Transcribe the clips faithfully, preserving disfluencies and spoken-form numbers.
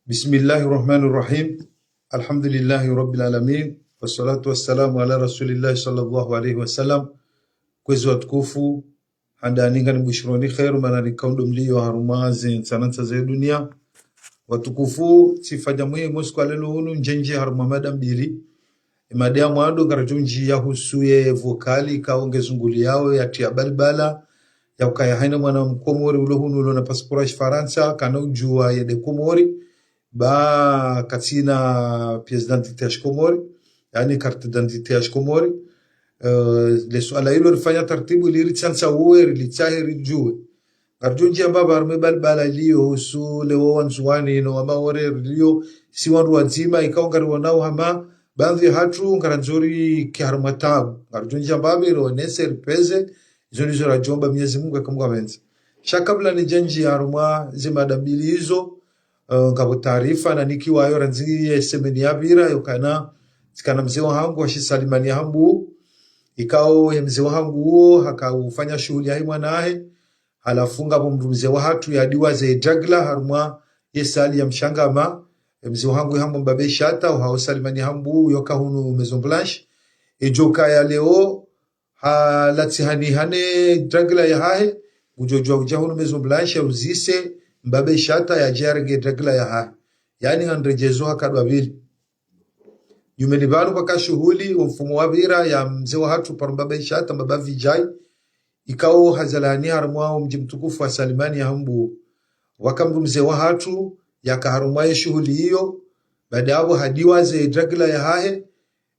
بسم الله الرحمن الرحيم. الحمد لله رب العالمين. والصلاة والسلام على رسول الله صلى الله عليه وسلم. Kwezi watukufu, handani nganibushuroni kheri, mana nikao ndo mlio harumwa ze ntsanantsa ze dunia. Watukufu, tsifanya muhimu siku wa leo unu ndjendje harumwa mada mbili. Ye mada ya mwando ngaridjo ndjia yahusu ye vocal ikao ngezunguliyao yatriya balbala, ya ukaya haina mwana Mkomori ulo hunu ulo na pasiporo ya Shifarantsa, kana udjuwa yende Komori, ba katsina pièce d'identité ya Shikomori, yaani carte d'identité ya Shikomori. Eh, le suala ilo rifanya taratibu ili ritsantsa uwe, rilitsahe, ridjuwe. Ngaridjo ndjia mbapvi harumwa ye balbala liyo, husu le wo Wandzuwani no wa Maore liyo, si wandru wadzima, ikao ngariwonao hama, baadhwi hatru ngarandzo rike harumwa tabu. Ngaridjo ndjia mbapvi, rionese, ripveze, izo ndizo radjomba Mwenyezi Mungu yaka Mungu apvendze. Sha kabla nidjandjia harumwa ze mada mbili izo, eh, ngapvo taarifa nanikiwayo randzi ye semeni yapvira, yokana, tsikana mze wahangu wa Shisalimani Hambu, ikao ye mze wahangu uwo, haka ufanya shuhuli yahe mwana wahe, halafu ngapvo mndru mze wahatru yadiwaze dragla harumwa ye sali ya Mshangama, ye mze wahangu Hambu Mbabe Shata, uhao Salimani Hambu, yoka hunu Maison Blanche, idjoka ya leo, halatsihani hane dragla yahahe, ngudjodjuwa udja hunu Maison Blanche, yauzise Mbabe Shata, yadje yarenge dragla yahahe. Yaani handredjezo hakadwa pvili. Nyumeni pvanu pvaka shuhuli, wo mfumo wapvira ya mze wahatru paro Mbabe Shata, Mbaba Vijay, ikao hazalani harumwa wo mdji mtukufu wa Salimani Hambu. Waka mndru mze wahatru, yaka harumwa ye shuhuli iyo, baada yapvo hadiwaze dragla yahahe,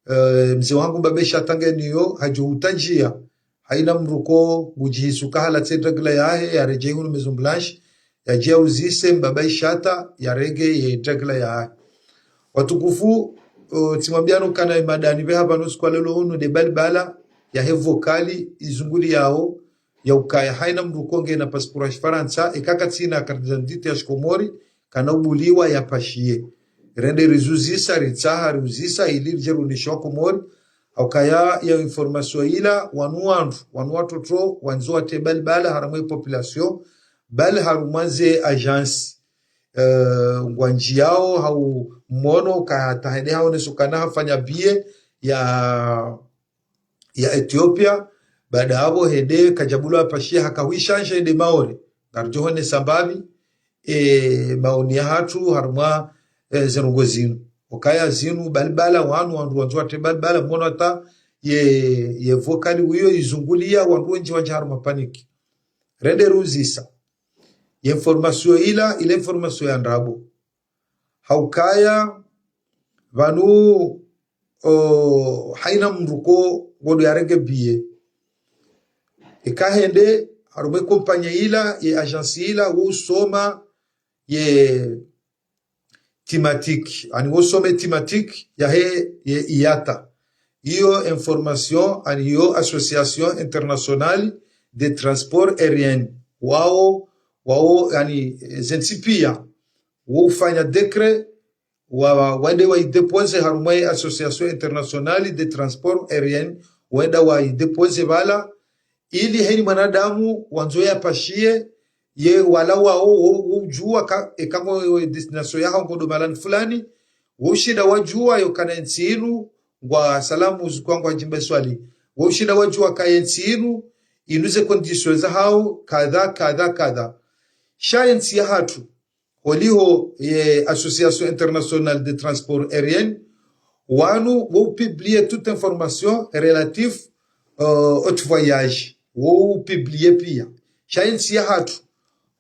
eh, mze wahangu Mbabe Shata ngeniyo, hadjo utadjia. Haina mndru ko ngudjihisi uka halatse dragla yahe, yaredjei hunu Maison Blanche, yadje yauzise Mbaba Shata, yarenge ye dragla yahahe. Watukufu, eh, tsimwambiano kana ye mada nipveha pvanu siku wa leo unu nde balbala yahe vocal izunguliyao, ya ukaya haina mndru ko ngena pasiporo ya Shifarantsa, eka katsina carte d'identité ya Shikomori, kana ubuliwa yapashiye. Rende rizuzisa, ritsaha, riuzisa, ili ridje rioneshe Wakomori. Ha ukaya ye information ila, wanu wandru, wanu watoto, wandzo watriye balbala harumwa ye population, bali harumwa ze agence, eh, ngwandjiao, hau mwono, ka hata hende haoneso kana hafanya billet ya ya Ethiopia, baada yapvo hende kadjabulwa yapashiye haka huishanja hende Maore. Ngaridjo honesa mbapvi, eh, maoni yahatru harumwa, eh, ze ndrongoo zinu. Ukaya zinu balbala wanu wandru wandzo watriye balbala mwono hata ye, ye vocal wiyo izunguliya wandru wendji wandji harumwa panique. Rende riuzisa. Ye information ila, ile information ya ndrabo. Ha ukaya, pvanu, o, haina mndru ko ngodo yarenge billet. Eka hende, harumwa ye kompanyi ila, ye agence ila, wo usoma ye thématique, yaani wo usoma ye thématique yahe ye IATA. Iyo information, yaani iyo Association Internationale de Transport Aérien. Wao, wao, yaani, eh, ze ntsi pia, wo ufanya décret, wa, wa, wende waidéposer harumwa ye Association Internationale de Transport Aérien, wenda waidéposer pvala, ili haina mwanadamu wandzo yapashiye, ye wala wao, wo, wo udjuwa ka, eka ngo destination yaho ngodo mahalani fulani, wo ushinda wadjuwa yokana ye ntsi inu, ngwa salamu zikwa ngwadjimbe swali. Wo ushinda wadjuwa ka ye ntsi inu, inu ze conditions zahao, kadha, kadha, kadha. Sha ye ntsi yahatru, holiho ye Association Internationale de Transport Aérien, wanu wo upublier toute information relative, euh, au voyage. Wo upublier pia. Sha ye ntsi yahatru,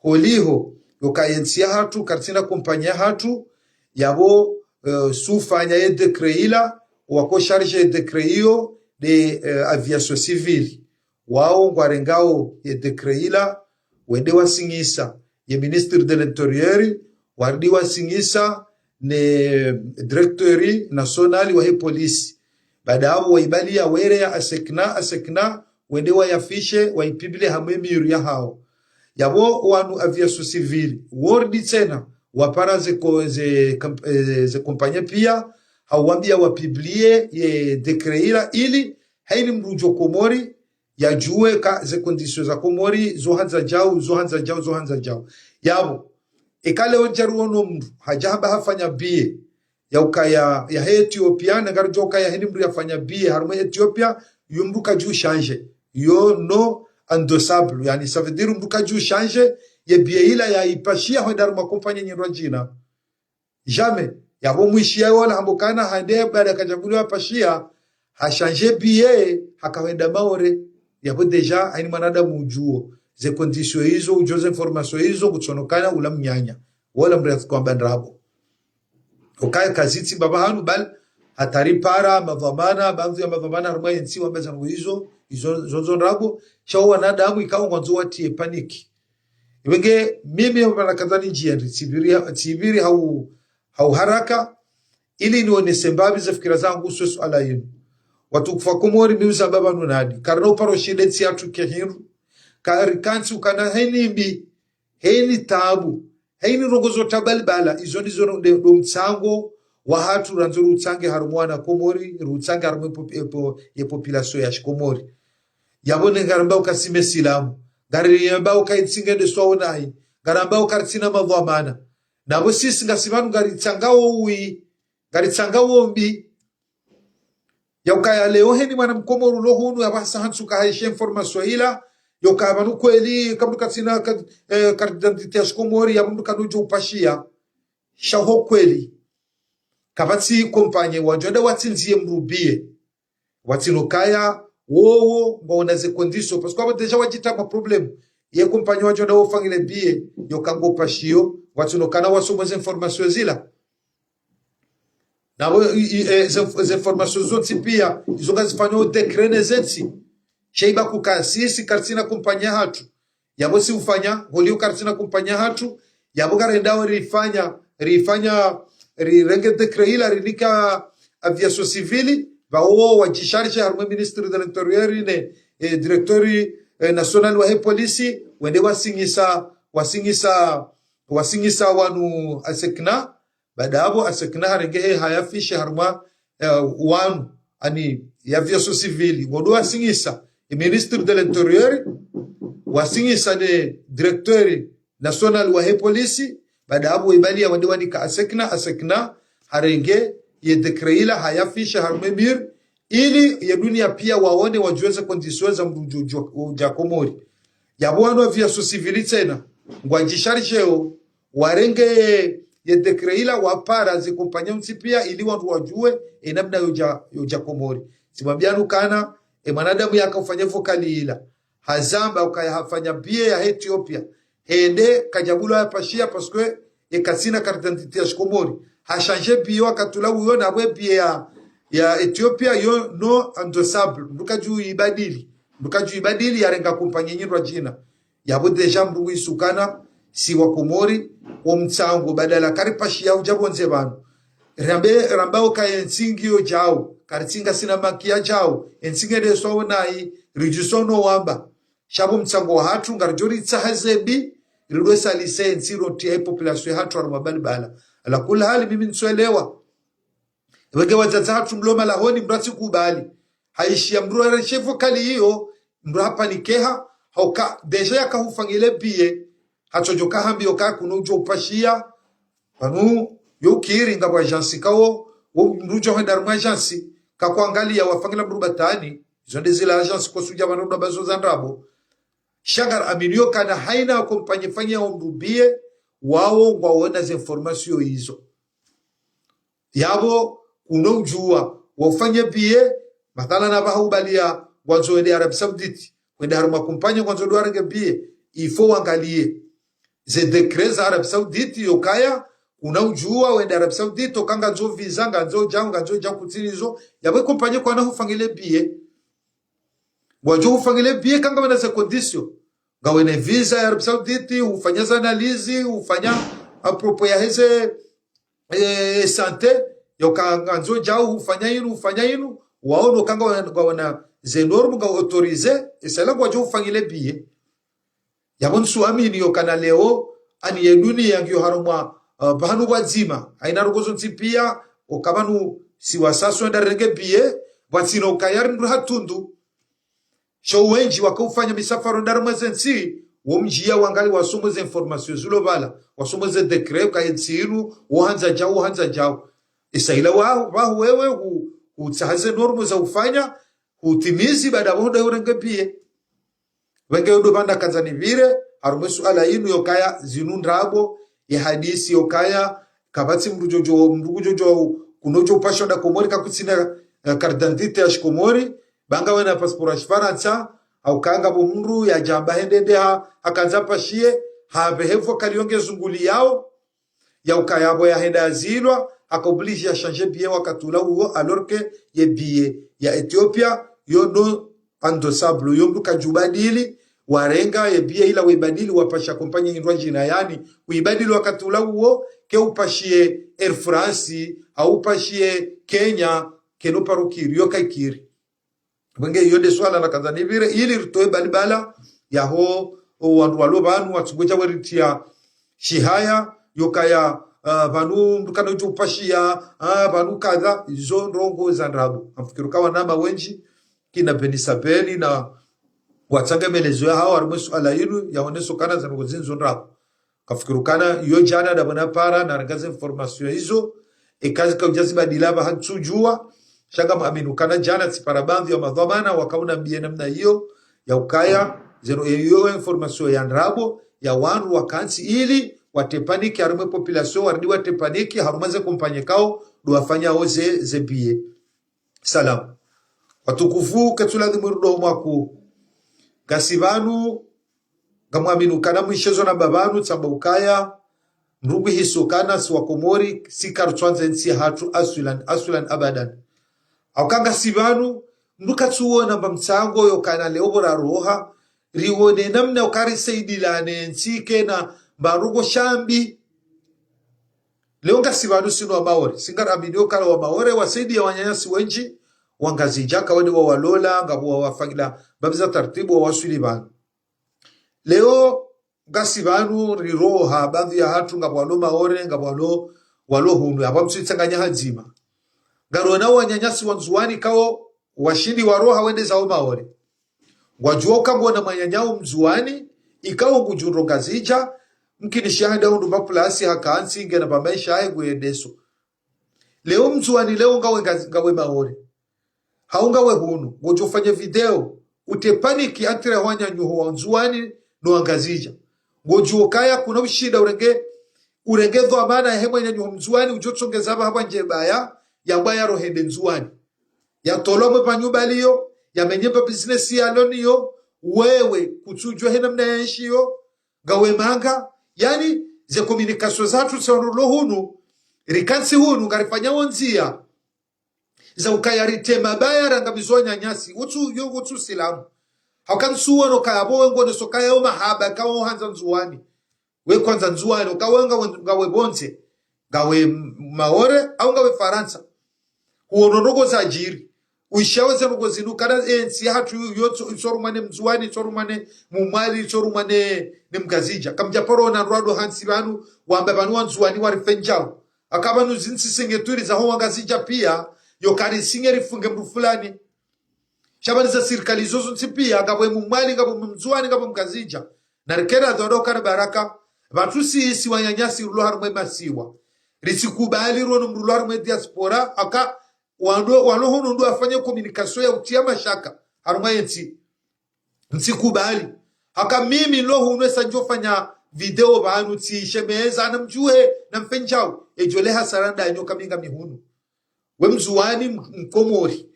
holiho, yoka ye ntsi yahatru, karitsina kompanyi yahatru, yapvo, euh, si ufanya ye décret ila, wako chargé ye décret iyo nde, euh, aviation civile. Wao ngwarengao ye décret ila, wende wasinyisa, ye ministre de l'Intérieur, warudi wasinyisa ne directeur national wahe polisi. Baada yapvo waibaliya were ya ASECNA, ASECNA, wende wayafishe, waipublier hamwe mur yahao. Yapvo wanu aviation civile, worudi tsena, wapara ze ko-, ze kamp-, eh, ze kompanyi pia, hawambia wapublier ye décret ila, ili, haina mndru udjo Komori, yadjuwe ka ze conditions za Komori, zo handza djau, zo handza djau, zo handza djau. Yapvo, Eka leo ndjaruono mndru hadja hamba hafanya billet ya ukaya yahe Ethiopia, na ngaridjo ukaya heni mndru yafanya billet harumwa Ethiopia, yo mndru kadju changer. Yo non endossable, yaani ça veut dire mndru kadju changer ye billet ila yaipashia hwenda harumwa kompanyi nyindrwadjina. Jamais. Yapvo mwishiya wola hamba ukana hende baada kadjabuliwa pashia, ha changer billet, haka hwenda Maore. Yapvo déjà, haini mwanadamu udjuo ze conditions izo, udjuo ze informations izo, kutsonokana ula mnyanya. Wola mrefu kwamba ndrabo. Ukaya kazitsi baba hanu bal, hata ripara madhwamana, baadhwi ya madhwamana harumwa yentsi wamba zangu izo, izo, zo, zo ndrabo, sha wo wanadamu ikao ngwandzo watie panique. Iwe nge mimi hapvana kadhani ndjia ndri, tsipviri, tsipviri hau, hau haraka, ili nionese mbapvi ze fikira zangu uhusu suala yinu. Watukufu wa Komori, mi uzamba pvanu nadi. Karina uparo shinde ntsi yatru kehindru. Kari kantsi ukana heni mbi, heni tabu, heni ndrongoo zo tabalibala, izo ndizo ndo, ndo mtsango wahatru randzo rutsange harumwa wana Komori, rutsange harumwa ye pop-, ye po-, ye population ya shiKomori. Yapvo ne ngaramba uka si mesilamu, ngaramba uka itsinge nde swawo nayi, ngaramba uka ritsina madhwamana. Napvo sisi ngasi pvanu ngaritsangao wi, ngaritsangao mbi. Ya ukaya leo heni mwana mkomori ulo hunu yapvasa hantsuka haishe information ila, ya ukaya pvanu kweli, ka mndru katsina ka-, eh, carte d'identité ya shikomori, ya mndru kanudjo upashia. Sha ho kweli. Kapvatsi kompanyi wadjo wenda watsindziye mndru billet. Watsino kaya, wowo, ngwaona ze conditions. Parce que apvo déjà wadjitra ma problème. Ye kompanyi wadjo wenda wofanyile billet, yo ka ngopashio, watsino kana wasoma ze informations zila. Napvo, i, i, eh, ze, ze informations zontsi pia, izo ngazifanyao décret ne zentsi. Sha iba kuka sisi karitsina kompanyi yahatru. Yapvo si ufanya, holiho karitsina kompanyi yahatru, yapvo karendao rifanya, rifanya, rirenge décret ila rinika aviation civile, pvawo wadjisharishe harumwa ministre de l'Intérieur ne, eh, directeur, eh, national wahe polisi, wende wasinyisa, wasinyisa, wasinyisa wanu ASECNA, baada apvo ASECNA harenge he haya fiche harumwa, eh, wanu, ani ye aviation civile, wodo wasinyisa, e ministre de l'Intérieur, wasinyisa ne directeur national wahe polisi, baada apvo ibali ya wende wanika ASECNA, ASECNA, harenge ye décret ila haya fiche harumwa e mur, ili ye dunia pia waone wadjuwe ze conditions za mndru udjo, udjo, udja Komori. Yapvo wanu aviation civile tsena, ngwadjisharisheo, warenge ye décret ila wapara ze kompanyi zontsi pia ili wandru wadjuwe e namna yodja, yodja Komori. Tsimwambianu kana, e mwanadamu yaka ufanya vocal ila. Hazamba ukaya hafanya billet ya Ethiopia. Hende kadjabulwa ya pashia parce que e katsina carte d'identité ya shikomori. Ha changer billet wakati ula uyo napvo e billet ya, ya Ethiopia yo non endossable. Mndru kadju ibadili. Mndru kadju ibadili yarenga kompanyi nyindrwadjina. Yapvo déjà mndru ngwisukana, si wa Komori, wo mtsango, badala karipashia udja pvondze pvanu. Rambe, rambao ka yentsi ngiyo djau, karitsi ngasina makia djau, yentsi ngende swawo nayi, ridjusono wamba. Sha pvo mtsango wahatru, ngaridjo ritsaha ze mbi, ridwe salise yentsi rontsi ya population yahatru harumwa balibala. Ala kulli hali mimi ntsuelewa. Wenge wadzadze hatru mlo malahoni mndru atsikubali. Haishiya mndru areshe vocal iyo, mndru hapanikeha, hauka déjà yaka hufanyile billet, hatsodjo ka hambiwa ka kuno udjo upashia, pvanu yo ukiri ngapvo agence kawo, wo mndru udjo hwenda harumwa agence, kakuangalia wafanyila mndru batwani, izo nde zila agence kosi udja pvanu ndo bazo za ndrabo. Sha ngaraminio kana haina kompanyi fanyao mndru billet, wawo ngwaona ze informations izo. Yapvo, kuno udjuwa, wafanye billet, mathalan apvaha ubalia, ngwandzo wende Arabie Saoudite, wende harumwa kompanyi ngwandzo ndo warenge billet, il faut wangalie ze décret za Arabie Saoudite, yokaya, kuno udjuwa, wende Arabie Saoudite, oka ngandzo visa, ngandzo djau, ngandzo djau kutsinizo, yapvo kompanyi kwana hufanyile billet. Ngwadjo hufanyile billet ka ngwena ze conditions. Ngwena visa ya Arabie Saoudite, ufanya za analyse, ufanya à propos ya heze, eh, santé, yoka ngandzo djau, ufanya inu, ufanya inu, waono ka ngwena, ngwena ze normes, nga autorisé, esala ngwadjo hufanyile billet. Yapvo ntsuamini yokana leo, ani ye dunia ngiyo harumwa, uh, pvanu pvwadzima, haina ndrongoo zontsi pia, oka pvanu si wasasa wenda renge billet, pvwatsina ukaya ri mndru hatundu. Sha wendji waka ufanya misafara wenda harumwa zentsi, Wo mdjiya wangali wasomo ze informations zilo pvala, wasomo ze décrets, ka entsi inu, wo handza djau, wo handza djau. Isa ila wa, wa wewe hu, hutsaha ze normes za ufanya, hutimizi, baada pvo ndo urenge billet. Pvenge yo ndo pvanda kandza nipvire, harumwa ye suala inu yokaya zinu ndrabo, ye hadisi yokaya, kapvatsi mndru djodjo, mndru kudjodjo, kunodjo upasha wenda Komori kakutsina, eh, carte d'identité ya shiKomori, ba ngawe na passeport ya Shifarantsa, hau kaya ngapvo mndru yadjamba hende nde ha, hakandza pashiye, hapvehe pvo kali yo nge zunguliyao, ya ukaya pvo yahenda yazilwa, haka obligé ya changer billet wakati ula uwo, alors que ye billet ya Ethiopia, yo non endossable, yo mndru kadjubadili, warenga ye billet ila wibadili, wapasha kompanyi hindru djina, yaani, wibadili wakati ula uwo, ke upashiye Air France, hau upashiye Kenya, keno paro kiri, yo kaikiri. Pvenge iyo nde suala nakandza nipvire, ili ritowe balibala, yaho, o wandru walo pvanu, watsungwe dja weritiya shihaya, yokaya, ah, pvanu mndru kanodjo upashiya, ah, pvanu kadha, izo ndrongo za ndrabo. Ngamfikiri uka wanama wendji, kina Beni Sabeni na watsanga melezo yahawo, harumwa ye suala inu, yaoneso kana za ndrongo zinu zo ndrabo. Ngamfikiri ukana, iyo djana ndapvo napara, narenga ze informations izo, eka zika udja zibadila pvaha ntsudjuwa, sha ngamwamini ukana djana tsipara baadhwi ya madhwamana, wakaona mbiye namna iyo, ya ukaya, zeno iyo informations ya ndrabo, ya wandru wakantsi ili, watepaniki, harumwa ye population, waridi watepaniki, harumwa ze kompanyi kao, ndo wafanyao ze, ze billet. Salam. Watukufu, ketsu ladhimu rudo mwaku. Ngasi pvanu, ngamwamini ukana mwishezo na mbapvanu, tsamba ukaya, mndru ngu hiso kana si wa Komori, si karitswandza entsi yahatru aswilan, aswilan abadan. Hauka ngasi pvanu, mndru katsuwona mba mtsango yokana leo pvo raroha, riwone namna ukari saidilane ntsi kena mba rugo shambi. Leo ngasi pvanu sinu wa Maore, si ngaraminio ukana wa Maore, wasaidiya wananyasi wendji, wa Ngazidja, kawade wawalola, ngapvo wawafanyila, mbapvi za taratibu wawaswili pvanu. Leo, ngasi pvanu riroha, baadhwi yahatru ngapvo walo Maore, ngapvo walo, walo hunu, hapvo mtsuitsanganya hadzima. Ngarona wananyasi wa Ndzuwani kao, washindi waroha wende zawo Maore. Ngwadjuwa uka ngwona mwananyao Mndzuwani, ikao ngudjo ndro Ngazidja, mkini shahada undru mba plasi hakantsi ngena mba maesha yahe nguyendeso. Leo Mndzuwani leo ngawe Ngazi-, ngawe Maore. Hau ngawe hunu, ngodjo fanya video, utepaniki entre wananyaho wa Ndzuwani no wa Ngazidja. Ngodjo kaya kuna ushinda urenge, urenge dhwamana yahe mwananyaho Mndzuwani, udjo tsongeza pvaha pvandje baya, ya baya rohende Ndzuwani. Yatolwa mwe pvanyumba liyo, yamenye mba business yalo niyo, wewe kutsudjuwa he namna yaenshiyo, ngawe manga, yaani, ze communication zatru tsi wandru lo hunu, rikantsi hunu, ngarifanyao ndziya, za ukaya ritema baya rangamizo wananyasi, wotsu, yo, wotsu silamu. Hauka ntsuwono kaya pvo wengoneso kaya yo mahaba, kawo handza Ndzuwani. We kwandza Ndzuwani, uka we ngawe, ngawe pvondze, ngawe M-, Maore, au ngawe Farantsa. Huono ndrongo zadjiri. Uishiya we ze ndrongo zinu, kana entsi yahatru yo, yo tso-, itsorumwa ne Mndzuwani, itsorumwa ne Mmwali, itsorumwa ne, ne Mngazidja. Kamdja paro ona ndrwado hantsi pvanu, wamba pvanu wa Ndzuwani warifenjao. Aka pvanu zintsi singe turi zaho wa Ngazidja piya, yo kari singe rifunge mndru fulani. Sha pvanu za sirikali izo zontsi piya, ngapvo Mmwali, ngapvo Mndzuwani, ngapvo Mngazidja. Na rikera dhodo kana baraka, pvatsu sisi wananyasi rulo harumwa ye masiwa. Ritsikubali rono mndru rulo harumwa ye diaspora, aka wando, walo hunu ndo wafanye communication ya utiya mashaka harumwa yentsi. Ntsikubali. Haka mimi lo hunu esa ndjofanya video pvanu tsishemeza na mdjuwe na mfenjao. Edjo le hasara ndanyo kaminga mi hunu. We Mndzuwani M-, Mkomori.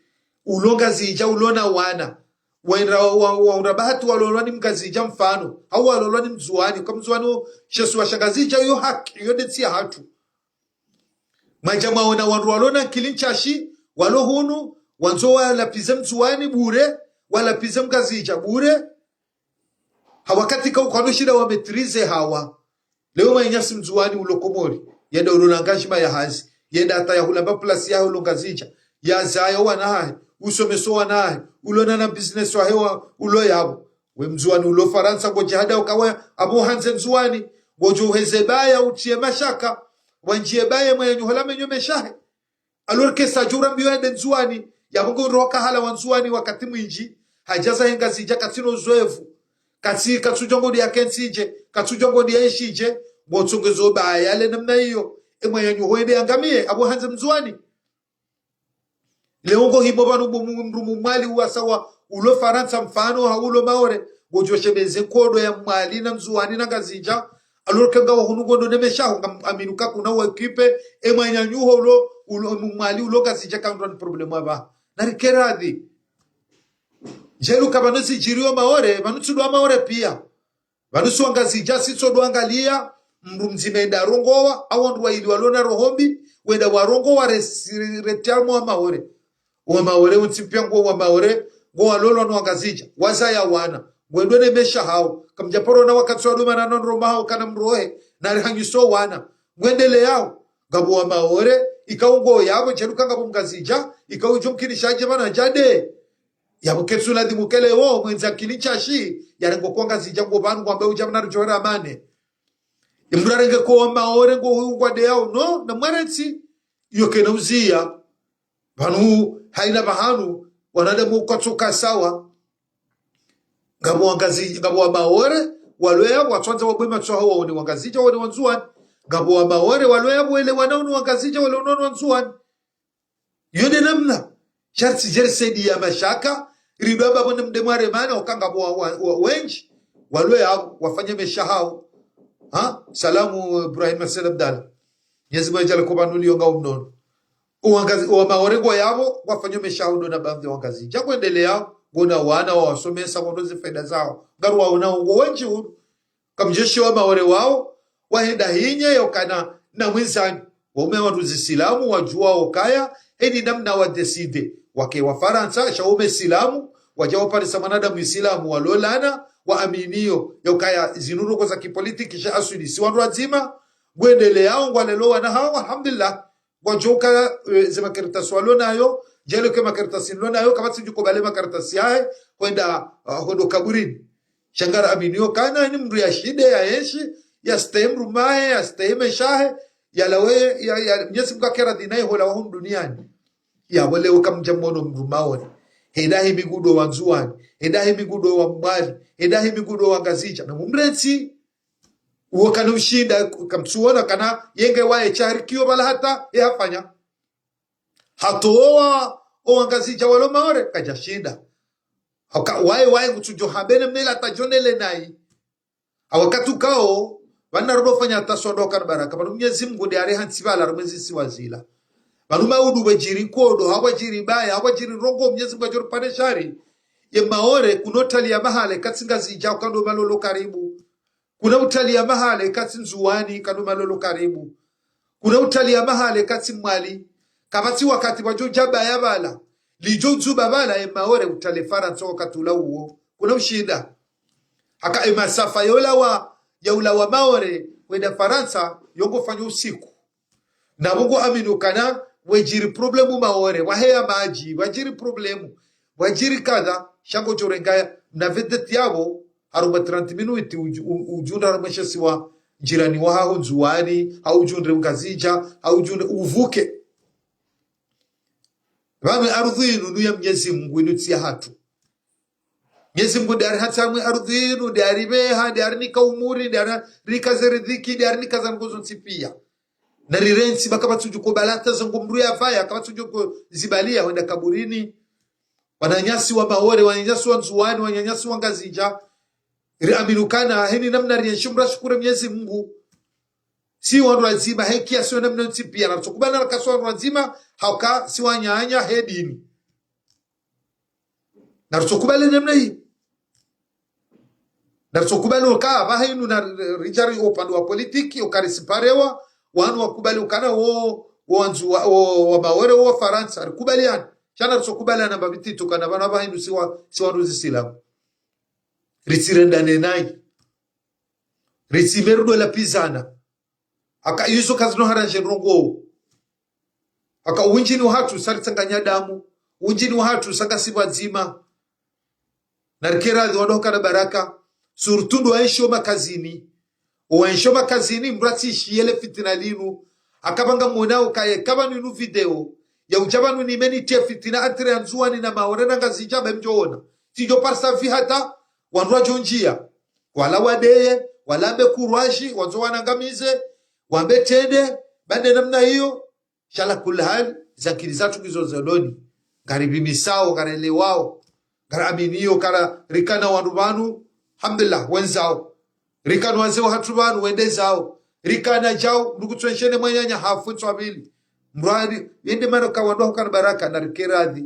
Ulo Ngazidja, ulo na wana. Waindra wa, wa, waundra bahati walolwa ni Mngazidja mfano. Hau walolwa ni Mndzuwani. Kwa Mndzuwani wo, she si wa sha Ngazidja yo haki, yo nde ntsi yahatru. Mwadja mwaona wandru walo na nkili ntsashi, walo hunu, wandzo walapvize Mndzuwani bure, walapvize Mngazidja bure. Ha wakati ka ukwano shinda wa maîtriser hawa. Leo mwananyasi Mndzuwani ulo Komori, yenda ulo na ngazima ya hazi, yenda hata ya hula mba plasi yahe ulo Ngazidja, ya zaya wana hahe, usomeso wana hahe, ulo na na business wahe wa, ulo yapvo. We Mndzuwani ulo Farantsa ngodjo hada ukawa apvo handze Ndzuwani, ngodjo uheze baya utiye mashaka, wandjiye baye mwenye hola menyo meshahe. Alors que sa djura mbiyo yende Ndzuwani, yapvo ngo ndo wakahala wa Ndzuwani wakati mwindji, hadja zahe Ngazidja katsina uzoevu. Katsi, katsudjuwa ngodi yakentsi dje, katsudjuwa ngodi yaenshi dje, ngotsongezo baya le namna iyo. E mwananyaho hwende yangamiye, apvo handze Mndzuwani. Leo ngohimo pvanu bo mu-, mndru Mmwali uwasa wa ulo Farantsa mfano ha ulo Maore, ngodjo shemeze nkodo ya Mmwali na Mndzuwani na Ngazidja, alors que ngawo hunu ngondo nemeshaho, ngam-, aminu ka kuna wa équipe, e mwananyaho ulo, ulo Mmwali ulo Ngazidja kandrwa ni problème apvaha. Narike radhi. Djeli uka pvanu zidjiriyo Maore, pvanu tsi ndo wa Maore piya. Pvanu si Wangazidja sitso ndo angaliya, mndru mdzima enda rongowa, au wandru wayili walona roho mbi, wenda warongowa resi-, retiamo wa Maore. Wa Maore, wontsi piya ngo wa Maore, ngo walolwa no Wangazidja, wazaya wana, ngwendo nemesha hawo, kamdjaparo na wakati wa duma na nondro mahawo kana mrohe, na rihanyiso wana, ngwendeleyao, ngapvo wa Maore, ikao ngo yapvo, djeli uka ngapvo Mngazidja, ikao udjo mkinisha dje pvanu djade. Yapvo ketsu ladhimu kele wo, mwendza akili ntsashi, yarenge ko Wangazidja ngo pvanu, ngwambe udja pvanu ridjo ramane. Ye mndru yarenge ko wa Maore ngo huyu ngwadeyao, no, na mwerentsi, iyo kena uziya. Pvanu, haina pvahanu, wanadamu kwatsoka sawa. Ngapvo Wangazi-, ngapvo wa Maore, walo yapvo, watswandza wabwe matso hawo waone Wangazidja, waone Wandzuwani. Ngapvo wa Maore, walo yapvo, wele wanaone Wangazidja, wele wanaone Wandzuwani. Iyo nde namna. Sharti djeli sedi ya mashaka, ridwa babo ne mdemwa remana, uka ngapvo wa, wa, wa, wendji, walo yapvo, wafanye mesha hawo. Ha? Salamu, Ibrahim Said Abdallah. Mnyezi Mngu yadjale ko pvanu liyo nga umnono. Uwangazi-, wa Maore ngo yapvo, wafanye mesha hawo ndo na bamdhe Wangazidja ngwendeleyao, ngona wana wawasomesa, ngondo zifaida zawo. Ngaru waona ngo wendji hunu. Kamdjeshi wa Maore wawo, wahenda hinye yokana na mwindzani. Waume wandru zisilamu, wadjuwa okaya, heni namna wa décidé. Wake wa Farantsa, sha ume silamu, wadja waparisa mwanadamu isilamu, walolana, waaminiyo, yokaya zinu ndrongoo za kipolitiki, sha aswili si wandru wadzima, ngwendeleyao, ngwalelo wana hawo, alhamdulillah. Ngwadjoka, eh, ze makaratasi walo nayo, djeli uka makaratasi nilo nayo, kapvatsi djukubali makaratasi yahe, hwenda, ah, hwendo kaburini. Sha ngara aminiyo kana ni mndru yashinde, yaenshi, yastehi mdrumahe, yastehi meshahe, yalawe, ya, ya, Mnyezi Mngu yake radhi naye holawa hunu duniani. Yapvo leo kamdja mwono mdru Maore. Henda himi ngudo Wandzuwani, henda himi ngudo wa Mmwali, henda himi ngudo Wangazidja. Na mumrentsi, uwo kana ushinda, kamtsuona kana yenge waye shahari kiyo pvala hata, ye hafanya. Hatowa o Wangazidja walo Maore, kadjashinda. Hauka, waye, waye ngutsudjo hambene mela tadjonele nayi. Awakati ukao, pvanu rudo fanya taswa ndo kana baraka. Pvanu Mnyezi Mngu nde yarehantsi pvala, rumwezi si wazila. Pvanu maudu wedjiri nkodo, hawedjiri baya, hawedjiri ndrongoo Mnyezi Mngu yadjori pvane shari. Ye Maore, kuno utaliya mahala, katsi Ngazidja, ukando malolo karibu. Kuna utaliya mahala, katsi Ndzuwani, kando malolo karibu. Kuna utaliya mahala, katsi Mwali. Kapvatsi wakati wadjo djaba ya pvala. Lidjo dzuba pvala, ye Maore, utale Farantsa wakati ula uwo. Kuna ushinda. Haka ye masafa ya ulawa, ya ulawa Maore, wenda Farantsa, yo ngofanyo usiku. Na pvo ngo amini ukana, wedjiri problemu Maore, waheya madji, wadjiri problemu, wadjiri kadha, sha ngodjo rengaya, na vedeti yapvo, harumwa trente minutes, udju-, u-, udjundra harumwa she siwa, jirani wahaho Ndzuwani, hau udjundre Ngazidja, hau udjundre uvuke. Pvanu ye ardhwi inu, nu ya Mnyezi Mngu inu tsi ya hatru. Mnyezi Mngu nde yarihantsi harumwa ye ardhwi inu, nde yaribeha, nde yarinika umuri, nde yarinika ze riziki, nde yarinika za ndrongoo zontsi piya. Na rirentsi, ba kapvatsi udjo kubali hata ze ngo mdru yafanya, kapvatsi udjo kuzibaliya, hwenda kaburini. Wananyasi wa Maore, wananyasi wa Ndzuwani, wananyasi wa Ngazidja. Ri amini ukana, heni namna rienshi mdru ashukuru Mnyezi Mngu. Si wandru wadzima, he kiasi yo namna yontsi piya, na rutsokubali na raka si wandru wadzima, hauka si wananya he dini. Na rutsokubali namna yi. Na rutsokubali uka, pvaha inu na ridjari upande wa politiki, uka risiparewa, wanu wakubali ukana wo, wo Wandzuwa, wo, wa Maore, wo Farantsa, rikubali yani. Sha na rutsokubali ana mbapvi tsi tu kana pvanu pvaha inu si wa, si wandru zisilamu. Ritsirendane nayi. Ritsi merudo lapvizana. Haka izo kazino haranje ndrongoo. Haka uwindjini wahatru sa ritsanganya damu, uwindjini wahatru sa ngasi pvwadzima. Na rike radhi wandru hukana baraka, surtout ndo waenshio makazini. Owaenshio makazini, mdru atsishiye le fitina linu. Haka pvanga mwona ukaye, kapvanu inu video, ya udja pvanu nime nitriye fitina entre ya Ndzuwani na Maore na Ngazidja, be mdjo ona. Tsidjo parisa vi hata, wandru wadjo ndjiya. Wala wadeye, wala wambe kurwashi, wandzo wanangamize, wambe trende, bande namna iyo. Sha ala kulli hali, zakili zatru ngizo zondoni. Ngaripvimisao, ngarelewao, ngaraminio, kara rikana wandru pvanu, alhamdulillah, wendezao. Rikana wazee wahatru pvanu, wendezao. Rikana djau, mndru kutsuenshene mwananya hafu itswa pvili. Mradi, yende mano ka wandru hukana baraka, narike radhi.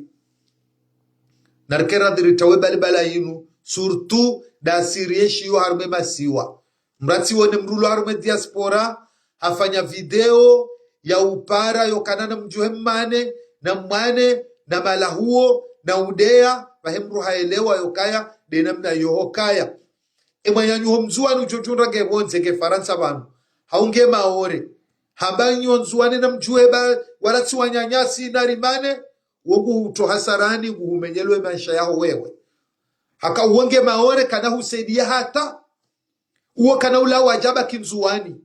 Narike radhi ritawe balibala yinu, surtout, ndasiri yeshiyo harumwa masiwa. Mratsi wone mndru ulo harumwa diaspora, hafanya video ya upara yokana na mdjuhe mmane, na mwane, na malahuo, na udeya, pvahe mndru haelewa yokaya, nde namna yohokaya. E mwananyaho mndzuwani udjo tunda nge pvondze nge Farantsa pvanu. Hau nge Maore. Hamba nyo ndzuwani na mdjuhe ba, wala tsi wananyasi na rimane, wo nguhutowa hasarani, nguhumenyelwa e maesha yaho wewe. Haka uwo nge Maore kana husaidiya hata, uwo kana ulawa djaba ki ndzuwani.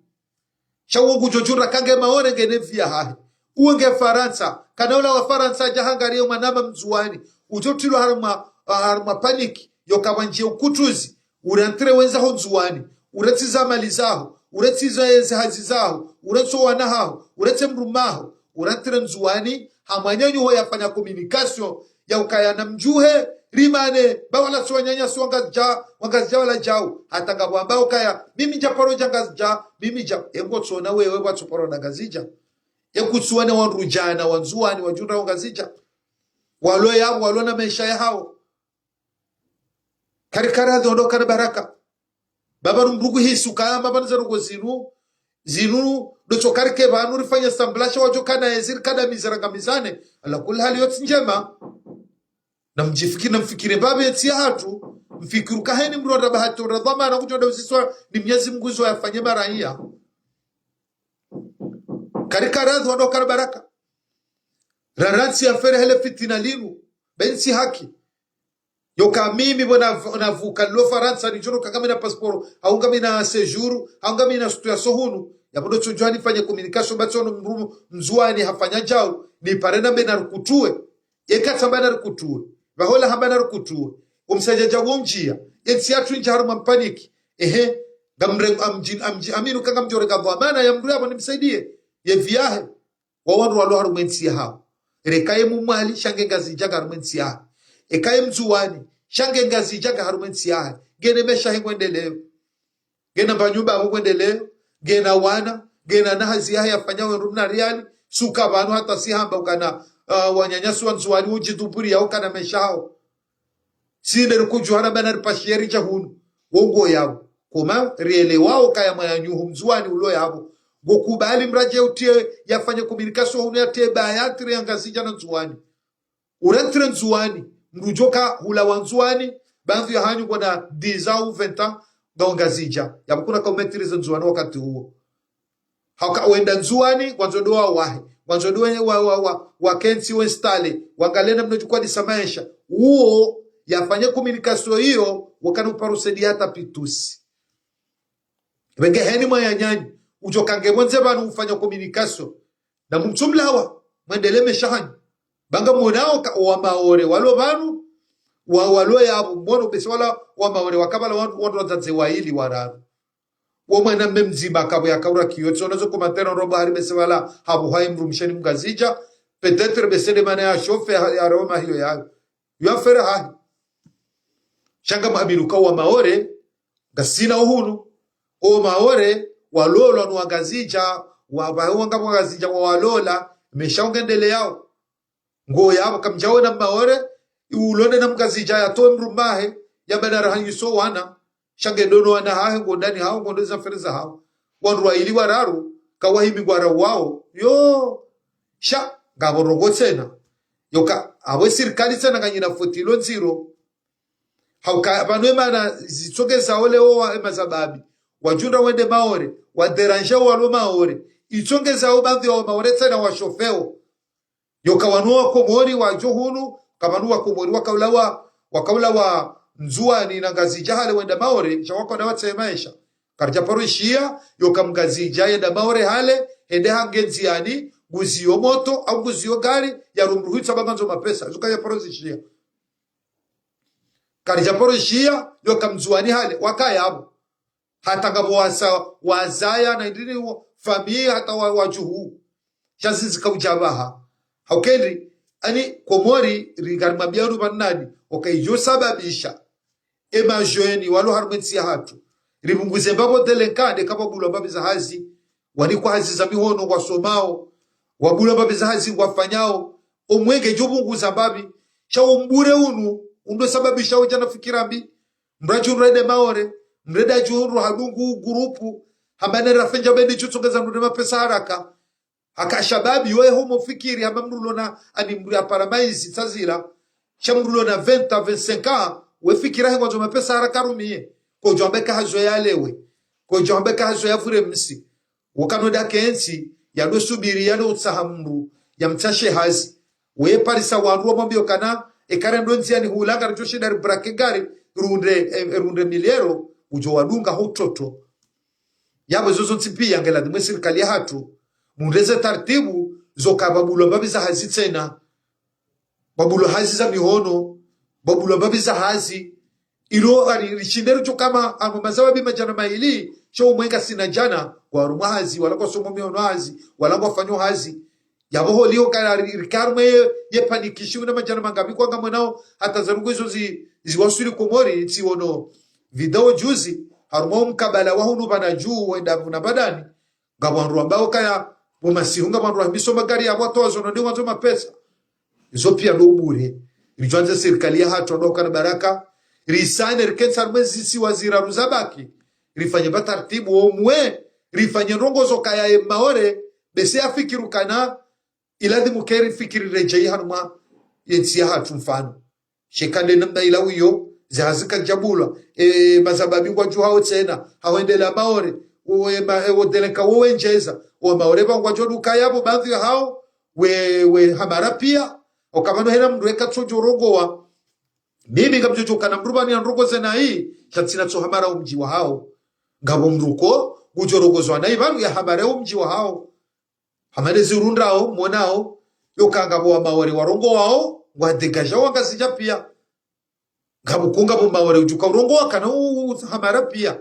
Sha uwo ngudjo tunda ka nge Maore ngena pvi yahahe. Uwo nge Farantsa, kana ulawa Farantsa dja hangariye mwanama mndzuwani. Udjo tilwa harumwa, harumwa panique, yoka pvwandjiye ukutuzi. Urantre wendza ho ndzuwani. Uretsi za mali zaho. Uretsi za eze hazi zaho. Uretsi wana haho. Uretsi mdrume haho. Urantre ndzuwani. Ha mwananyaho yafanya communication ya ukaya na mdjuhe, rimane, ba wala tsi wananyasi wa Ngazidja, wa Ngazidja wala djau. Hata ngapvo wamba ukaya, mimi ndja paro dja Ngazidja, mimi ndja, e ngotsona wewe pvwatsu paro na Ngazidja. E kutsuwona wandru djana, wandzuwani, wadjo tunda ho Ngazidja. Walo yapvo, walo na maesha yahawo. Karika radhi wandru wakana baraka. Ba pvanu mndru kuhisi ukaya, ba pvanu za ndrongoo zinu, zinu, ndo tso karike pvanu rifanya samblasha wadjo kana ezi rikada mizara ngamizane. Ala kulli hali yotsi ndjema. Na mdjifikiri, na mfikiri mbapvi entsi yahatru, mfikiri uka heni mndru wanda bahati wanda dhwamana kutsu wanda uziswa ni Mnyezi Mngu izo yafanye maraiya. Karika radhi wandru wakana baraka. Rarantsi ya fere hele fitina linu, be ntsi haki. Yoka mimi pvo na, navuka nilo Farantsa, nidjo no ka ngamina passeport, hau ngamina séjour, hau ngamina situ ya so hunu. Yapvo ndo tsodjo hanifanye communication, ba tsono mdru, mndzuwani hafanya djau, nipare nambe narikutuwe. Yeka tsamba narikutuwe. Pvahola hamba narikutuwe. Omsadjadja wo mdjiya. Entsi yatru indji harumwa panique. Ehe. Ngamrengo, amdji, amdji, aminu ka ngamdjo renga dhwamana ya mndru yapvo nimsaidiye. Ye pvi yahe. Wa wandru walo harumwa entsi yahawo. Reka ye Mmwali, sha nge Ngazidja nge harumwa entsi yahe. Eka ye Mndzuwani, sha nge Ngazidja nge harumwa entsi yahe. Ngena maesha yahe ngwendeleyo. Ngena mba nyumba yahe ngwendeleyo. Ngena wana, ngena na hazi yahe yafanyao wendru mna riali. Suka pvanu hata si hamba ukana, ah, wananyasi wa Ndzuwani udjidhuburi yao kana maesha yahawo. Si nde rikudjuhana ba naripashiye ridja hunu. Wo ngo yapvo. Koma rielewao kaya mwananyaho Mndzuwani ulo yapvo. Ngo kubali mradje utiye yafanye communication hunu yatiye ba yatire ya Ngazidja na Ndzuwani. Uratire Ndzuwani. Mndru djoka hula wa Ndzuwani. Baadhwi yahanyu ngona dix ans ou vingt ans. Nga wa Ngazidja. Yapvo kuna ka umaîtriser Ndzuwani wakati uwo. Hauka wenda Ndzuwani, ngwandzo ndo wawahe. Ngwandzo ndo wa, wa, wa, wakentsi, wensitale. Wangaliye namna djukwadisa maesha. Uwo, yafanye communication iyo, wakana uparo saidiya hata pitusi. Pvenge heni mwananyanyu, udjo ka nge pvondze pvanu ufanya communication. Na mumtsumlawa, mwendelee maesha yahanyu. Ba ngamwonao ka wa Maore, walo pvanu, wa, walo yapvo, mwono bese wala wa Maore, wakapvala wandru, wandru wadzadze wayili wararu. Wo mwanamme mdzima kapvo yakaura kiyo, tsono zo commentaire ndo pvo hari bese pvala, hapvo hayi mdrumshe ni Mngazidja, peut-être bese nde mana ya shofe, ha, ya roma hiyo yayo. Yo affaire hahe. Sha ngamwambiyo ka wa Maore, ngasina uhunu. O Maore, walolwa no Wangazidja, wa, wa, wanga Wangazidja, wa, walola, maesha yawo ngendeleyao. Ngo yapvo kamdjaona Mmaore, ulonde na Mngazidja yatowe mdrume hahe, yamba narahanyiso wana, sha nge ndo no wana hahe, ngo ndani hawo, ngo ndo za affaire zahawo. Wandru wayili wararu, kawahimi ngwara wao, yo, sha, ngapvo ndrongoo tsena. Yoka, apvo sirikali tsena nganyina fotilo ndziro. Hauka, pvanu emana zitsongezao leo wa emazababi. Wadjunda wende Maore, wadéranger walo Maore. Itsongezao baadhwi ya wa Maore tsena washofeo. Yoka wanu wa Komori wadjo hunu, ka pvanu wa Komori wakaula wa, wakaula wa Ndzuwani na Ngazidja hale wenda Maore, sha wakoda watsahe maesha. Karidja paro ishiya, yoka Mngazidja yenda Maore hale, hende hange ndziyani, nguziyo moto, au nguziyo gari, ya rumruhitsa ba ngandzo mapesa. Zo karidja paro zishiya. Karidja paro ishiya, yoka Mndzuwani hale, waka yapvo. Hata ngapvo wasa wazaya na indrini wa-, famiyi hata wa, wadjuhu. Sha zizika udja pvaha. Hauka ri, ani Komori, ri ngari mabiyanu pvanu nani, oka idjo sababisha e madjeni walo harumwa entsi yahatru. Ripvunguze mbapvo délinquant nde kapvwa bulwa mbapvi za hazi, wanikwa hazi za mihono ngwasomao, wabulwa mbapvi za hazi ngwafanyao, omwenge djo pvunguza mbapvi, sha umbure unu, undo sababisha udja na fikira mbi, mradji undru ende Maore, mrenda djundru hadungu gurupu, hamba ne rafenja bendi djutsongeza ndru ne mapesa haraka. Haka shababi, we homo fikiri, hamba mdru lona, ani mdru ya para maizi, tsazila. Sha mdru lona vingt à vingt-cinq ans, we fikira he ngwandzo mapesa haraka rumiye. Kodjo ambeka hazo ya lewe. Kodjo ambeka hazo ya vure msi. Wakano da kentsi, yano subiri, yano utsaha mdru, ya mtsashe hazi. We parisa wandru wamwambiyo kana, ekare ndo ndziani hula ngari djo shinda ri braquer gari, runde, eh, runde mille euros, udjo wadunga ho utoto. Yapvo zozo ntsi piya ngela dhimwe sirikali yahatru, mundreze taratibu, zo kapvwa bulwa mbapvi za hazi tsena. Pvwa bulwa hazi za mihono, pvwa bulwa mbapvi za hazi, ilo ari rishinde ridjo kama amo mazawabi madjana mayili, sho umwenga sina djana, warumwa hazi, wala ngwasomo mihono hazi, wala ngwafanyo hazi. Yapvo holiho kaya ri-, rika harumwa ye, ye panique shiwi na madjana mangapvi kwanga mwenao, hata zarungu izo zi-, ziwaswili Komori, ntsi wono video juzi, harumwa omkabala wa hunu pvana dju, wenda pvuna badani, ngapvo wandru wambao kaya, pvo masihu ngapvo wandru wahimiso magari yapvo watowa zono nde wandzo mapesa. Izo piya ndo ubure. Ridjwandze sirikali yahatru ndo kana baraka. Risane rikentsi harumwa ezisiwa ziraru zabaki. Rifanye pva taratibu omwe. Rifanye ndrongo zo kaya ye Maore. Bese afikiru kana iladhimu keri fikiri redjeyi harumwa yentsi yahatru mfano. Sheka nde namna ila uyo, ze hazi kazidja bulwa. E, mazababi ngwadjuhao tsena, hawendela Maore, o, e, ma, e, o délinquant wo wendjeza, o Maore pvangwadjo duka yapvo bandhu yahao, we, we hamara piya, oka pvanu hena mdru eka tsodjo rongowa. Mimi ngamdjo djo kana mdru pvani ya ndrongo zena hii, sha tsina tso hamara omdji wahao. Ngapvo mdru ko, ngudjo rongozwa na ipvanu ya hamara omdji wahao. Hama ne zirundrao, monao, yoka ngapvo wa Maore warongowao, ngwadégagéo wangazidja piya. Ngapvo kunga pvo Maore udjuka urongowa kana u-, u-, hamara piya.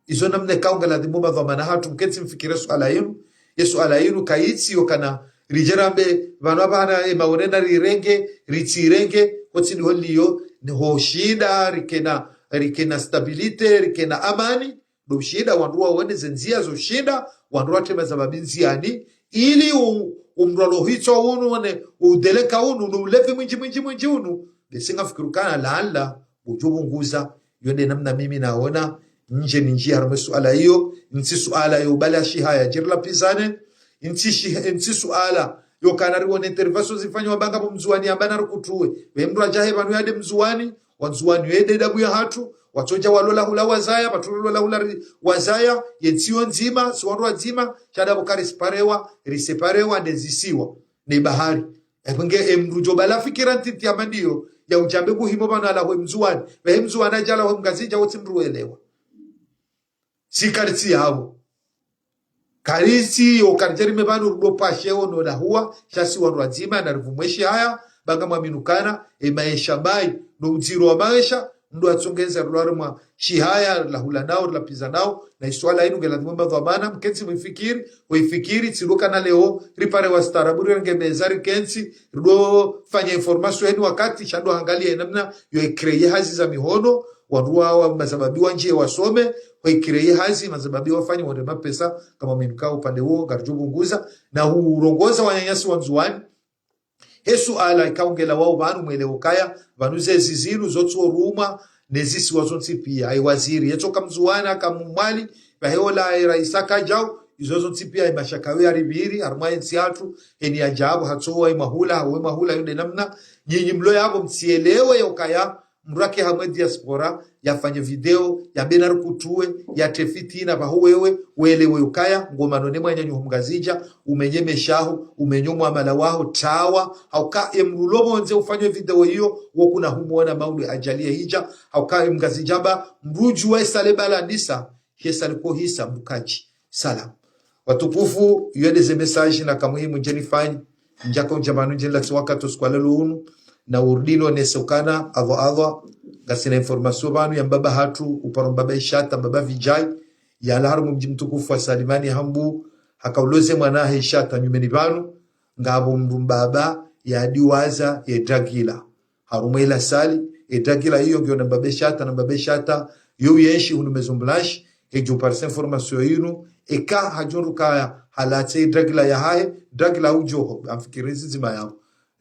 Izo namna ikao ngaladhimu madhwamana hatru mkentsi mfikire suala yinu. Ye suala yinu kayitsi yokana ridje rambe, pvanu apvahana e Maore na rirenge, ritsi irenge, kotsi ndiho liyo, niho shinda, rikena, rikena stabilité, rikena amani, ndo ushinda wandru wawone ze ndziya zo ushinda wandru watrema za mapvi ndziyani, ili u-, umdru alohitswa unu, wane, udélinquant unu, no ulevi mwindji, mwindji, mwindji unu, bese ngafikiru kana laala, udjo pvunguza. Yo nde namna mimi naona, ndje nindjiye harumwa suala iyo, ntsi suala yo ubala shihaya, djiri lapvizane, ntsi shi-, ntsi suala, yokana riwone intervention zifanywa pvanga pvo Mndzuwani yamba narikutuwe. Pve mdru adjahe pvanu yende Mndzuwani, Wandzuwani yende damu yahatru, watsodja walola hula wazaya, pvatsu lola hula ri-, wazaya, yentsi yo ndzima, si wandru wadzima, sha dapvo kari siparewa, riseparewa, ne zisiwa, ne bahari. Epvenge emdru djo bala fikira ntiti ya mandiyo, ya udjambe kuhimo pvanu alahwe Mndzuwani, pvehe Mndzuwani adja alahwe Mngazidja wotsi mdru welewa. Si karitsi yapvo. Karitsi yo karidja rime pvanu rudo pvashe ono lahuwa, sha si wandru wadzima na ripvumwe shihaya, pvanga mwaminukana, e maesha mayi, no udziro wa maesha, mdru atsongenza rulware mwa shihaya, lahula nao, lapviza nao, na isuala inu ngeladhimu madhwamana, mkentsi mwifikiri, wifikiri, tsi ndo kana leo, ripare wastaarabu, rirenge meza, rikentsi, rudo fanya information yeni wakati, sha ndo hangalia namna, yo icréer hazi za mihono, wandru wa, wa mazababi wandjiye wasome, wa icréer hazi, mazababi wafanye wonde mapesa, kama minuka upande wo, ngaridjo pvunguza, na hurongoza wananyasi Wandzuwani. He suala ikao ngelawao pvanu mwelewe ukaya, pvanu zezi zinu zotsi orumwa, ne zisiwa zontsi piya, ayi waziri, yetsoka Mndzuwani, aka Mmwali, pvahe ola, ayi raisi akadjao, izo zontsi piya, ayi mashaka we aripviri, harumwa yentsi hatru, heni yadjapvo, hatsowa, ayi mahula, hawe mahula, yo nde namna, nyinyi mlo yapvo mtsielewe yokaya, mdru ake hamwe diaspora, yafanye video, yambe narikutuwe, yatre fitina, pvaho wewe, welewe ukaya, ngomano ne mwananyaho Mngazidja, umenye meshaho, umenye omwamala waho, tawa, hauka emdru lo pvondze ufanye video iyo, wo kuna humwona maulu ajali ya hidja, hauka emngazidja mba, mdru djuwa esale balandisa, hesale kohisa mbukaji. Salam. Watukufu, yo nde ze message naka muhimu ndje nifanye, ndjaka undjamanu ndje nilatsi wakati osiku wa leo unu, na urudi nonese ukana, apvo Allah, Ngasina information pvanu ya mbaba hatru, uparo mbaba Ishata, mbaba Vijay, yalawa harumwa mdji mtukufu wa Salimani Hambu, haka uloze mwana hahe Ishata nyumeni pvanu, ngapvo mdru mbaba yadiwaza ye dragila. Harumwa ila salle, ye dragila iyo ngiyo na mbaba Ishata, na mbaba Ishata, yo uyenshi hunu Maison Blanche, edjo parisa information inu, eka hadjo ndrukaya, halatse ye dragila yahahe, dragila udjo, amfikiri ndzima yapvo.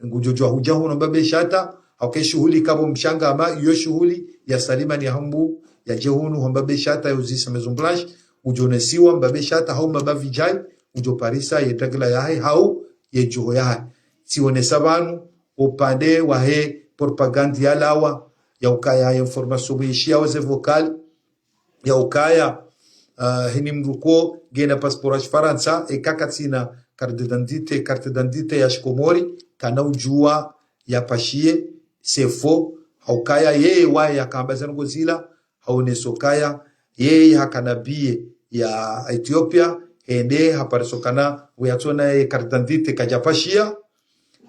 Ngudjo djuwa hudja hunu mbaba Ishata, hauka ye shuhuli kapvo mshangama, iyo shuhuli ya Salimani Hambu, yadje hunu ho mbaba Ishata, ya uzisa Maison Blanche, udjo nesiwa mbaba Ishata, hau mbaba Vijay, udjo parisa ye dragila yahahe, hau ye djuho yahahe. Tsionesa pvanu, upande wahe propagande yalawa, ya ukaya ye information mwishiya oze vocal, ya ukaya, ah, heni mdru ko ngena passeport ya Shifarantsa, eka katsina carte d'identité, carte d'identité ya Shikomori, kana udjuwa ya pashiye, c'est faux, haukaya yeye waye yakamba zandrongo zila, haoneso kaya, yeye hakana billet ya Ethiopia, hende haparisokana, uyatsona ye carte d'identité kadja pashiya,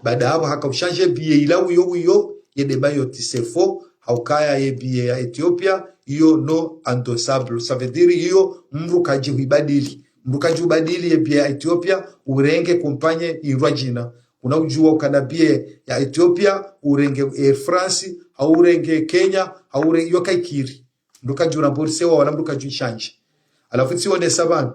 baada hapvo haka uchanger billet ila uyo uyo, yende mayo ti c'est faux, haukaya ye billet ya Ethiopia, iyo non endossable. Ça veut dire iyo mdru kadji huibadili. Mdru kadji ubadili ye billet ya Ethiopia, urenge compagnie indrwadjina. Una udjuwa ukana billet ya Ethiopia, urenge Air France, hau urenge Kenya, hau urenge, iyo kaikiri. Mdru kadjo remboursewa wala mdru kadjo uichanger. Halafu tsionesa pvanu,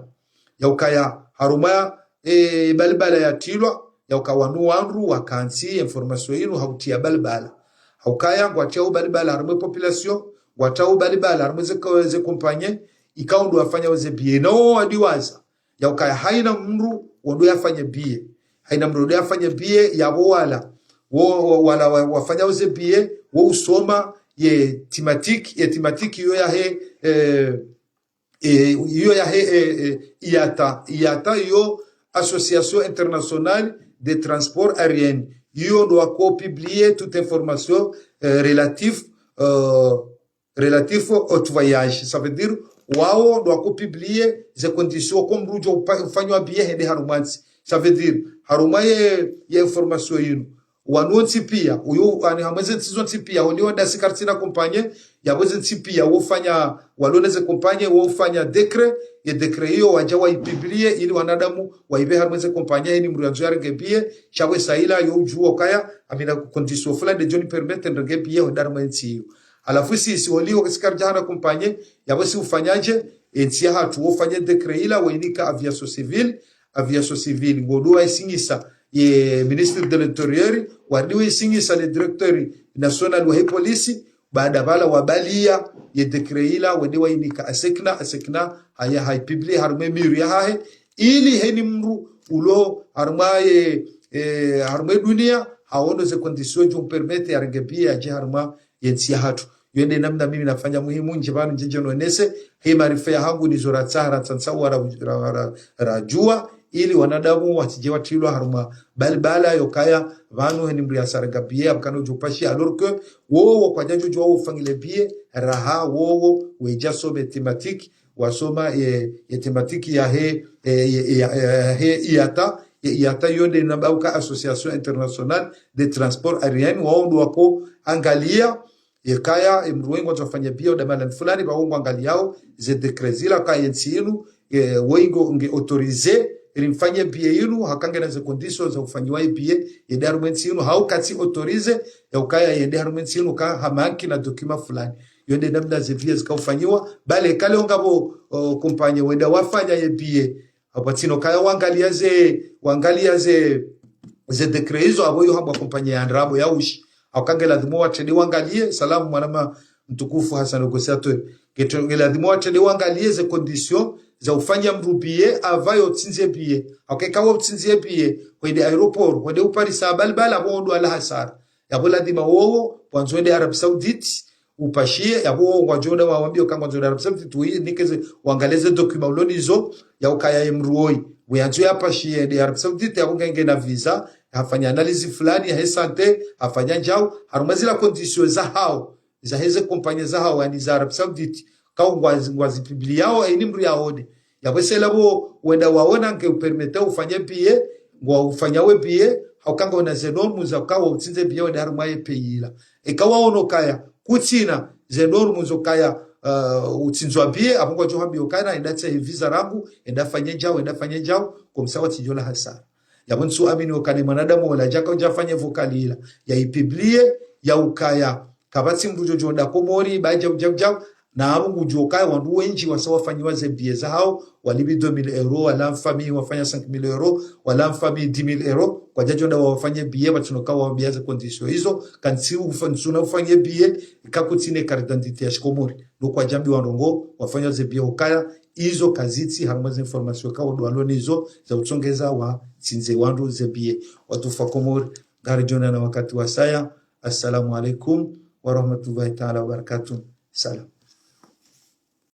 ya ukaya harumwa, eh, balibala yatrilwa, ya uka wanu wandru wakantsi information inu hautriya balibala. Haukaya ngwatriya ubalibala harumwa population, ngwatriya ubalibala harumwa ze, ze compagnie, ikao ndo wafanya oze billet. Na wo wadiwaza ya ukaya haina mdru wo ndo yafanye billet. Haina mdru wo ndo yafanye billet yapvo wala. Wo, wo, wala wa, wafanya oze billet, wo usoma ye thématique, ye thématique iyo yahe, eh, eh, iyo yahe, eh, eh, IATA. IATA iyo Association Internationale de Transport Aérien. Iyo ndo wako publier toute information, eh, relative, eh, relatif au voyage. Ça veut dire, wao ndo wako publier ze conditions ko mdru udjo upa-, ufanywa billet hende harumwa ntsi. Ça veut dire, harumwa ye, ye information inu, wanu wontsi piya, uyo, ani hamwe ze ntsi zontsi piya, holiho ndasi karitsina compagnie, yapvo ze ntsi piya, wo ufanya, walona ze compagnie, wo ufanya décret, ye décret iyo wadja waipublier, ili wanadamu, waipve harumwa ze compagnie, heni mdru yandzo yarenge billet, sha we saila, yo udjuwa ukaya, amina condition fulani ndedjo ni permettre nirenge billet, hwenda harumwa ntsi iyo. Halafu si, si holiho, si karidja hana compagnie, yapvo si ufanyadje, entsi yahatru wo ufanye décret ila, wo inika aviation civile, aviation civile, ngo ndo waisinyisa ye ministre de l'Intérieur, warudi waisinyisa le directeur national wahe police, baada pvala wabaliya ye décret ila, wende wainika ASECNA, ASECNA, haya haipublier harumwa mur yahahe, ili heni mdru ulo harumwa ye, eh, harumwa dunia, haono ze conditions djo mpermettre yarenge billet yadje harumwa ye ntsi yahatru. Yo nde namna mimi nafanya muhimu ndje pvanu ndje ndje nonese, he maarifa yahangu nizo ratsaha, ratsantsa wa ra, ra, ra, radjuwa, ili wanadamu watsidje watrilwa harumwa balibala yo kaya, pvanu heni mdru yasa yarenge billet, apvo kana udjo pashiya, alors que, wo, wo kwadjadjo djuwa wo ufanyile billet, raha, wo, wo, wedja some thématique, wasoma, eh, ye thématique yahe, eh, ye, ye, ya, yahe IATA, ye IATA yo nde namba uka Association Internationale de Transport Aérien, wao ndo wako angaliya, ye kaya, ye mdru wo ngwandzo afanye billet, wo damalani fulani, pvao ngwangaliyao, ze décret zila ka ye ntsi inu, eh, wo ngo nge autorisé, ili mfanye billet inu, haka ngena ze conditions za ufanyiwa ye billet, yende harumwa ntsi inu, hau katsi autorisé, ya ukaya yende harumwa ntsi inu, ka ha manque na document fulani. Yo nde namna ze billet zika ufanyiwa, bale kale ongapvo, o, compagnie wenda wafanya ye billet. Apvo tsino kaya wangaliya ze, wangaliya ze, ze décret izo, apvo yo hambwa compagnie ya ndrabo ya ushi. Hauka nge ladhimu watrende wangaliye, salamu mwanama mtukufu Hassan Ogosiateur. Nge, nge ladhimu watrende wangaliye ze conditions za ufanya mdru billet, apvo yo utsindze billet. Hauka eka wo utsindze billet, hwende aéroport, hwende uparisa balibala, apvo ndo wala hasara. Yapvo ladhima wowo, wandzo wende Arabie Saoudite, upashiye, yapvo wowo ngwadjo wenda wawambiye uka ngwandzo wende Arabie Saoudite, uyi, nikeze, wangaliye ze document ulo nizo, ya ukaya ye mdru woyi. Uyandzo yapashiye, yende Arabie Saoudite, yapvo ngenge na visa, hafanya analyse fulani, yahe santé, hafanya ndjau, harumwa zila conditions zahao, zahe ze compagnie zahao, yani za Arabie Saoudite, ka ngwazi, ngwazi publiyao, heni mdru yaone. Yapvo sela pvo wenda waona nge upermettre ufanye billet, ngwa ufanya we billet, hauka ngwona ze normes za uka wo utsindze billet wende harumwa ye pays ila. Eka waono kaya, kutsina, Ze normes zo kaya, euh, utsindzwa billet, apvo ngwadjo hwambia ukaya na enda tsahe visa rangu, enda fanye djau, enda fanye djau, comme ça watsidjo la hasara. Yapvo ntsu amini ukaya ne mwanadamu wala djaka udja fanye vocal ila, ya ipublie, ya ukaya kapvatsi mndru djodjo nda Komori, ba djau, djau, djau. Na apvo ngudjo kaya wandru wendji wasa wafanyiwa ze billet zahao, walipvi deux mille euros, wala mfamiyi wafanya cinq mille euros, wala mfamiyi dix mille euros, kwadjadjo nda wawafanye billet, pvatsina uka wawambia ze conditions izo, kantsi ufa-, ntsuna ufanye billet, kakutsina carte d'identité ya shikomori. Ndo kwadjambiwa ndrongo, wafanyiwa ze billet ukaya, izo kazitsi, harumwa ze informations kao ndo walo nazo, za utsongeza watsindze wandru ze billet. Watukufu wa Komori, ngaridjo onana wakati wasaya. Assalamu alaikum wa rahmatullahi ta'ala wa barakatuh. Salam.